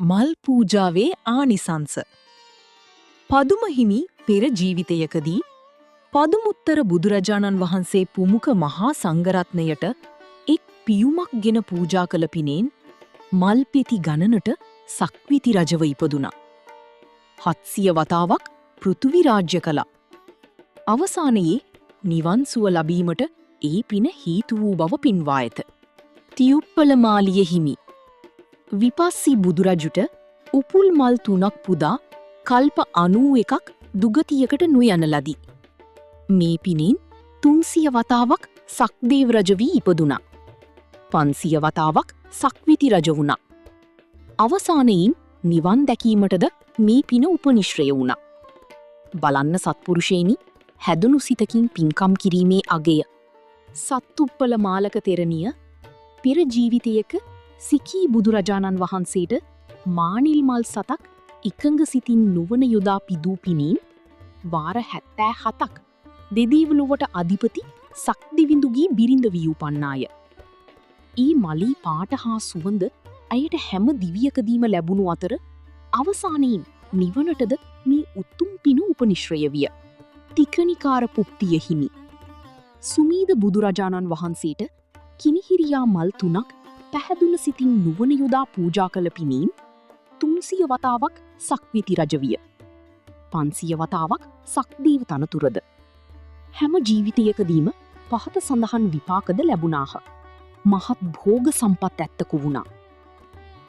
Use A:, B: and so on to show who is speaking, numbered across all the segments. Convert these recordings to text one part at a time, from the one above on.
A: මල් පූජාවේ ආනිසංස. පදුම හිමි පෙර ජීවිතයකදී පදුමුත්තර බුදුරජාණන් වහන්සේ පුමුක මහා සංඝරත්නයට එක් පියුමක් ගෙන පූජා කළ පිනෙන් මල් පෙති ගණනට සක්විති රජව ඉපදුනා. 700 වතාවක් පෘථුවි රාජ්‍ය කළා. අවසානයේ නිවන් සුව ලැබීමට ඒ පින හේතු වූ බව පින්වා ඇත. තියුප්පල මාලිය හිමි විපස්සී බුදුරජුට උපුල් මල් තුනක් පුදා කල්ප 91ක් දුගතියකට නොයන ලදී. මේ පිනෙන් 300 වතාවක් සක්දේව රජ වී ඉපදුනා. 500 වතාවක් සක්විති රජ වුණා. අවසානයෙන් නිවන් දැකීමටද මේ පින උපනිශ්‍රය වුණා. බලන්න සත්පුරුෂයනි, හැදුණු සිතකින් පින්කම් කිරීමේ අගය. සත්තුප්පල මාලක තෙරණිය පෙර ජීවිතයක සිකී බුදුරජාණන් වහන්සේට මානිල් මල් සතක් එකඟ සිතින් නුවණ යොදා පිදූ පිනින් වාර 77ක් දෙදීවලොවට අධිපති සක්දිවිඳුගේ බිරිඳ වී උපන්නාය. ඒ මලී පාට හා සුවඳ ඇයට හැම දිවියකදීම ලැබුණු අතර අවසානයෙන් නිවනටද මේ උතුම් පින උපනිශ්‍රය විය. තිකනිකාර පුප්තිය හිමි සුමීද බුදුරජාණන් වහන්සේට කිනිහිරියා මල් තුනක් පැහැදුන සිතින් නුවණ යොදා පූජා කළ පිනින් 300 වතාවක් සක්විති රජ විය. 500 වතාවක් සක්දේව තනතුරද. හැම ජීවිතයකදීම පහත සඳහන් විපාකද ලැබුණාහ. මහත් භෝග සම්පත් ඇත්තකු වුණා.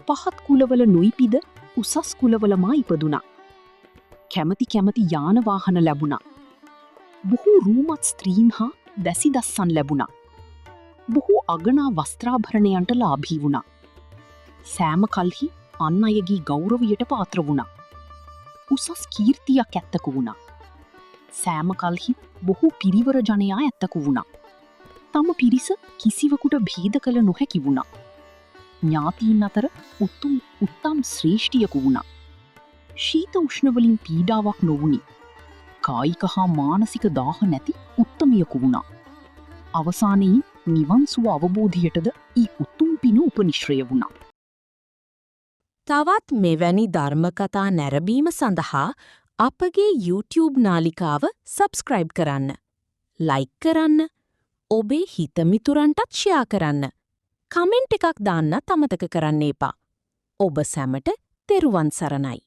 A: පහත් කුලවල නොයිපිද උසස් කුලවල මා ඉපදුනා. කැමති කැමති යාන වාහන ලැබුණා. බොහෝ රූමත් ස්ත්‍රීන් හා දැසිදස්සන් ලැබුණා. බොහෝ අගනා වස්ත්‍රාභරණයන්ට ලාභී වුණා. සෑම කල්හි අන් අයගේ ගෞරවයට පාත්‍ර වුණා. උසස් කීර්තියක් ඇත්තකු වුණා. සෑම කල්හි බොහෝ පිරිවර ජනයා ඇත්තකු වුණා. තම පිරිස කිසිවකුට භේද කළ නොහැකි වුණා. ඥාතීන් අතර උතුම් උත්තම් ශ්‍රේෂ්ඨියකු වුණා. ශීත උෂ්ණ වලින් පීඩාවක් නොවුනි. කායික හා මානසික දාහ නැති උත්තමියකු වුණා. අවසානයේ නිවන් සුව අවබෝධයටද ඊ උතුම් පින උපනිශ්‍රය වුණා.
B: තවත් මෙවැනි ධර්ම කතා නැරඹීම සඳහා අපගේ YouTube නාලිකාව සබ්ස්ක්‍රයිබ් කරන්න. ලයික් කරන්න. ඔබේ හිතමිතුරන්ටත් ෂෙයා කරන්න. කමෙන්ට් එකක් දාන්නත් අමතක කරන්න එපා. ඔබ සැමට තෙරුවන් සරණයි.